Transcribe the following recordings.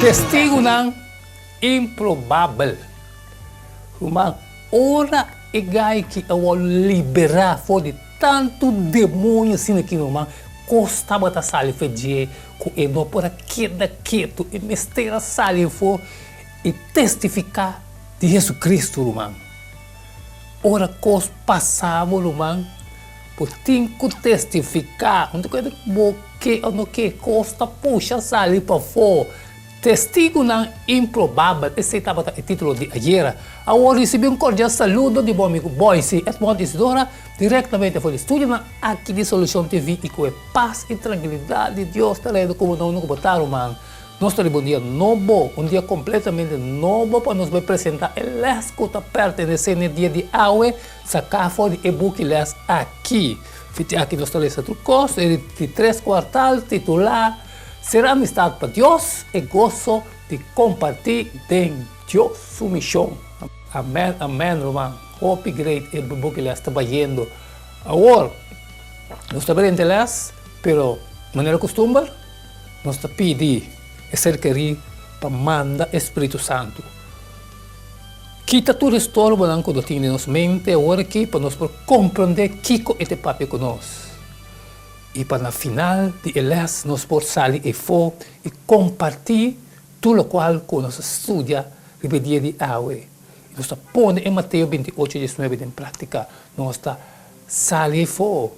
Testigunan improbabel. Ruman, ora e gai ki a wòrdu liberá for di tantu demoño asina ki, ruman, kos tabata sali for dje ku e no por a keda ketu, e mester a sali afó i testifiká di Jesucristo, ruman. Ora kos pasa bo, ruman, bo tin ku testifiká. No ta kuenta ku bo ke òf no ke, kos ta pusha sali pafó. Testigunan improbabel, esei tabata e título di ayera. Awor risibí un kordial saludo di bo amigu Boyce Edmond Isidora, direktamente for di studionan aki di Solucion TV i ku e pas i trankilidat di Dios ta reina ku bo na unda ku bo ta, ruman. Nos ta riba un dia nobo, un dia kompletamente nobo pa nos bai presentá e lès ku ta pertenesé n'e dia di awe, saká for di e buki lès aki. Fiti aki nos ta lesa tur kos, e di tres kuartal titulá Ser Amistad pa Dios, e goso di kompartí den Dios su mishon. Amèn, amèn ruman. Hopi great e buki lès ta bayendo. Awor, nos ta brenta e lès, pero manera kustumber, Nos ta pidi e ser kerí pa manda e Spiritu Santu. Kita tur estorbonan ku no tin den nos mente awor aki pa nos por komprondé kiko e ta papia ku nos. I pa na final di e lès nos por sali efó i kompartí tur lokual ku nos a studia riba e dia di awe. I nos ta pone e Mateo 28, 19 den práktika. Nos ta sali efó.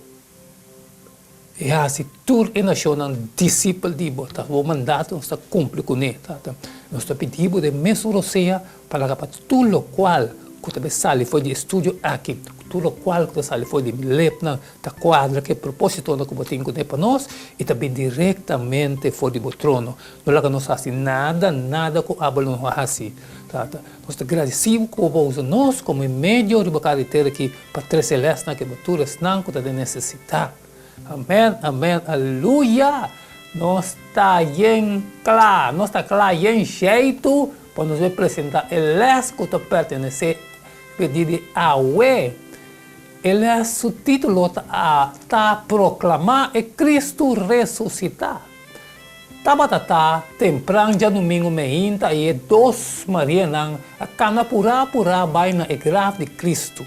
I hasi tur e nashonnan disipel di bo. Ta bo mandato nos ta kumpli kuné, Tata. Nos ta pidi bo den mesun rosea pa laga pa tur lokual ku ta sali for di e studio aki, tur lokual ku ta sali for di mi lepnan ta kuadra ku e propósitonan ku bo tin kuné pa nos i ta bin direktamente for di bo trono. No laga nos hasi nada, nada ku abo lo no a hasi, Tata. Nos ta gradisí bo ku bo a usa nos komo e medio riba kara di tera aki pa trese lèsnan ke bo tur esnan ku ta den nesesidat. Amèn, amèn, aleluya! Nos ta yen kla, nos ta kla yen sheitu pa nos bai presentá e lès ku ta pertenesé p'e dia di awe. E lès su título ta Ta Proklamá e Kristu Resusitá. Tabata ta tempran djadumingu meinta i e dos Marianan a kana purá purá bai na e graf di Kristu.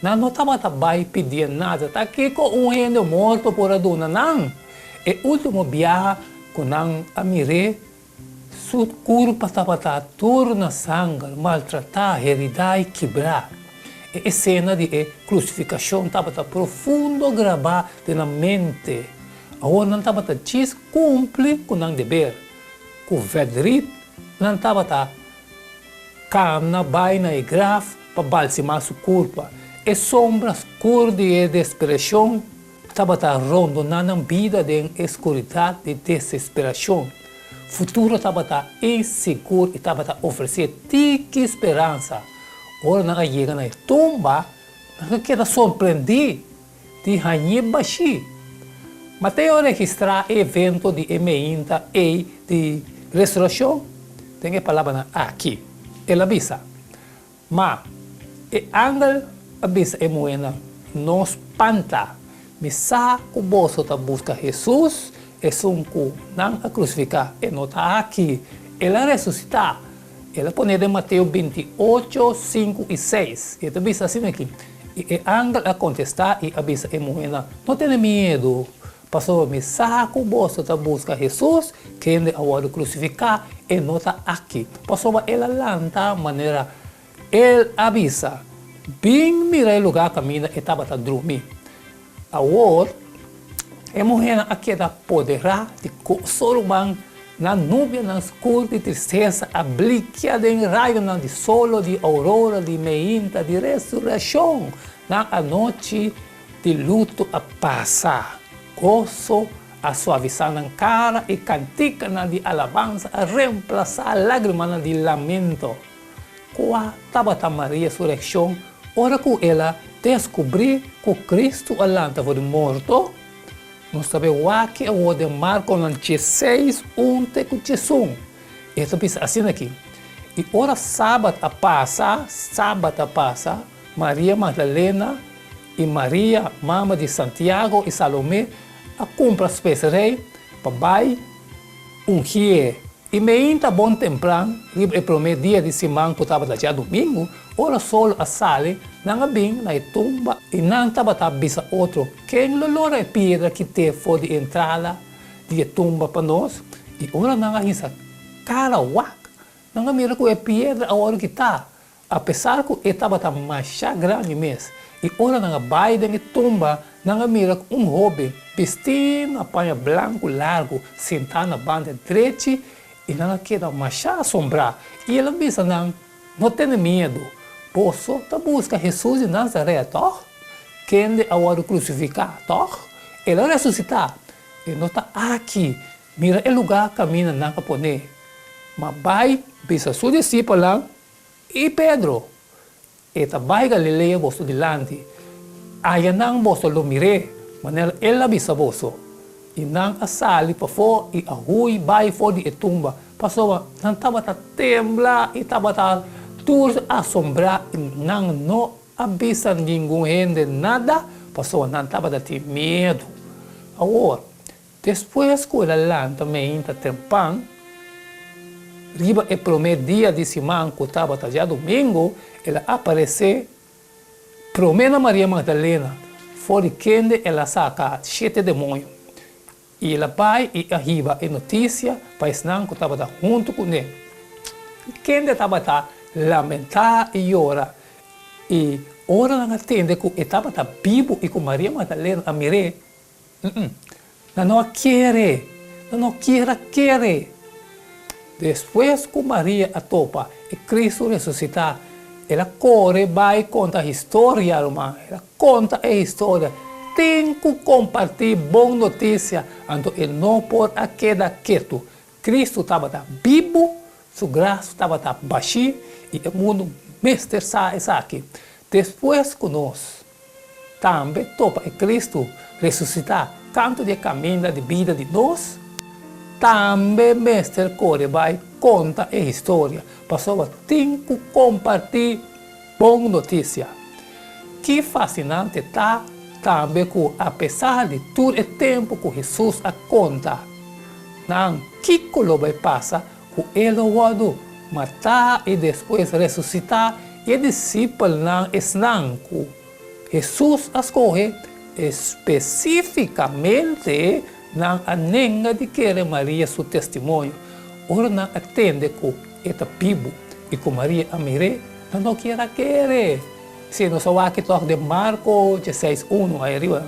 Nan no tabata bai pidié nada, ta kiko un hende morto por a duna nan? E último biaha ku nan a mir'é, su kurpa tabata tur na sanger, maltratá, heridá i kibrá. E esena di e krusifikashon tabata profundo grabá den nan mente. Awor nan tabata djis kumpli ku nan deber. Ku vèrdrit nan tabata kana bai na e graf pa balsimá su kurpa. E sombra skur di e desperashon tabata rondoná nan bida den e skuridat di desesperashon. Futuro tabata insigur i tabata ofresé tiki speransa. Ora nan a yega na e tumba, nan a keda sorprendí Di hañ'é bashí. Mateo a registrá e evento di e meinta ei di resurashon den e palabranan aki. El a bisa, Ma e angel a bisa e muhénan, No spanta! Mi sa ku boso ta buska Hesus, esun ku nan a krusifiká. E no ta aki. El a resusitá. El a pone den Mateo 28, 5 i 6. I e ta bisa asina aki, I e angel a kontestá i a bisa e muhénan, No tene miedu, pasobra mi sa ku boso ta buska Hesus, kende a wòrdu krusifiká, e no ta aki, pasobra el a lanta manera el a bisa. Bin mira e lugá kaminda e tabata drumi. Awor, e muhénan a keda poderá di goso ruman, nan nubianan skur di tristesa a blikia den rayonan di solo di ourora di meinta di resurekshon. Nan anochi di luto a pasa, goso a suavisá nan kara i kantikanan di alabansa a remplasá lágrimanan di lamento. Kua tabata Maria su reakshon ora ku el a deskubrí ku Kristu a lanta for di morto? Nos ta bai wak awor den Markonan diesseis, un te ku diesun. E ta bisa asina aki, I ora sabat a pasa, sabat a pasa, Maria Magdalena i Maria, mama di Santiago i Salomé, a kumpra speserei pa bai ungié. I meinta bon tempran, riba e promé dia di siman ku tabata djadumingu, ora sol a sali, nan a bin na e tumba i nan tabata bisa otro, Ken lo lora e piedra kit'é for di e entrada di e tumba pa nos? I ora nan a hisa kara wak, nan a mira ku e piedra a wòrdu kitá, Apesar ku e tabata masha grandi mes, i ora nan a bai den e tumba, nan a mira ku un hóben bistí na paña blanku largu sintá na banda drechi, i nan a keda masha asombrá. I el a bisa nan, No tene miedu, boso ta buska Hesus di Nazaret, tòg? Kende a wòrdu krusifiká, tòg? El a resusitá, e no ta aki. Mira e lugá kaminda nan a pon'é. Ma bai bisa su disipelnan i Pedro, E ta bai Galilea boso dilanti. Ayanan boso lo mir'é, manera el a bisa boso. I nan a sali pafó i a hui bai for di e tumba, pasobra nan tabata tembla i tabata tur asombrá, i nan no a bisa ningun hende nada, pasobra nan tabata tin miedu. Awor, Despues ku el a lanta meinta trempan, riba e promé dia di siman ku tabata djadumingu, el a aparesé promé na Maria Magdalena, for di kende el a saka shete demoño. I el a bai i a hiba e notisia pa esnan ku tabata huntu kuné, kende tabata lamentá i yora. I ora nan a tende ku e tabata bibu i ku Maria Magdalena a mir'é, Mm-mm. Nan no a kere. Nan no kier a kere. Despues ku Maria a topa e Kristu resusitá, el a kore bai konta historia, ruman. El a konta e historia. Tin ku kompartí bon notisia, anto e no por a keda ketu. Kristu tabata bibu, su gras tabata bashí, i e mundu mester sa esaki. Despues ku nos Tambe topa e Cristo resusitá kantu di e kaminda di bida di nos, tambe mester kore bai konta e historia, pasobra tin ku kompartí bon notisia. Ki fasinante ta tambe ku apesar di tur e tempu ku Hesus a konta nan kiko lo bai pasa, ku e lo wòrdu matá i despues resusitá, i e disipelnan, esnan ku Hesus a skohe spesífikamente, nan a nenga di kere Maria su testimonio. Ora nan a tende ku e ta bibu i ku Maria a mir'é, nan no kier a kere. Sí, nos a wak tòg den Marko dieseis unu ai ariba.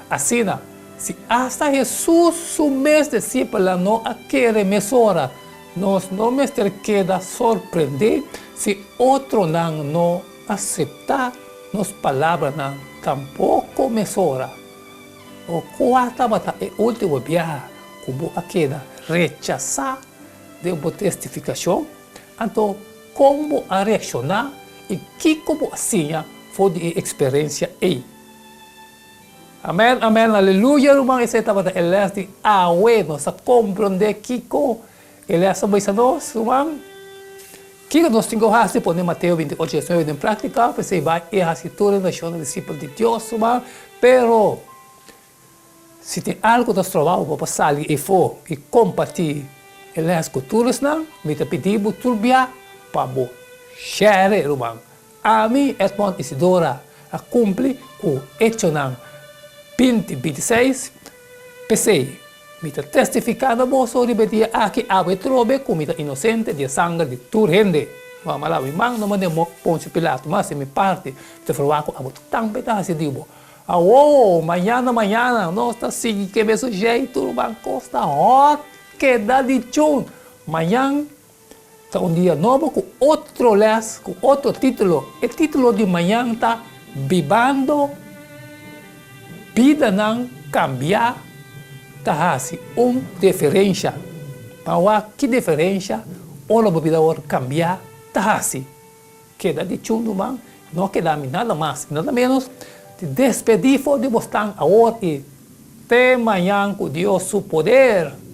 Asina, si asta Hesus su mes disipelnan no a kere mesora, nos no mester keda sorprendé si otronan no aseptá nos palabranan tampoko mesora. O kua tabata e último biaha ku bo a keda rechasá den bo testifikashon? Anto kon bo a reakshoná i kiko bo a siña for di e eksperensia ei? Amen amen aleluya ruman esei tabata e les di awe nos a komprende kiko e les a bisa nos ruman kiko nos tin ku hasi pone Mateo 28 19 den praktika p'esei bai i hasi tur e nashonnan disipel di Dios ruman pero si tin algu ta stroba bo pa sali efo i komparti e les ku tur esnan mi ta pidi bo tur bia pa bo share ruman. Ami, Edmond Isidora, a kumpli ku Echonan 20, 26, P'esei, mi ta testifiká na boso riba e dia aki awe trobe ku mi ta inosente di e sanger di tur hende. No a mala mi man, no manda e Ponsio Pilato, mas di mi parti, mi ta ferwagt ku abo tambe ta hasi di bo. Awor, mañana mañana, nos ta sigui ke mesun jeitu, ruman, kos ta hòt, keda di chun. Mañan Ta un dia nobo ku otro lès, ku otro título. E título di mañan ta Bibando Bidanan Kambiá Ta Hasi un Diferensha. Ban wak ki diferensha ora bo bida wòrdu kambiá ta hasi. Keda di chundu man, no keda mi nada mas i nada ménos di despedí for di bosnan awor i te mañan ku Dios su poder.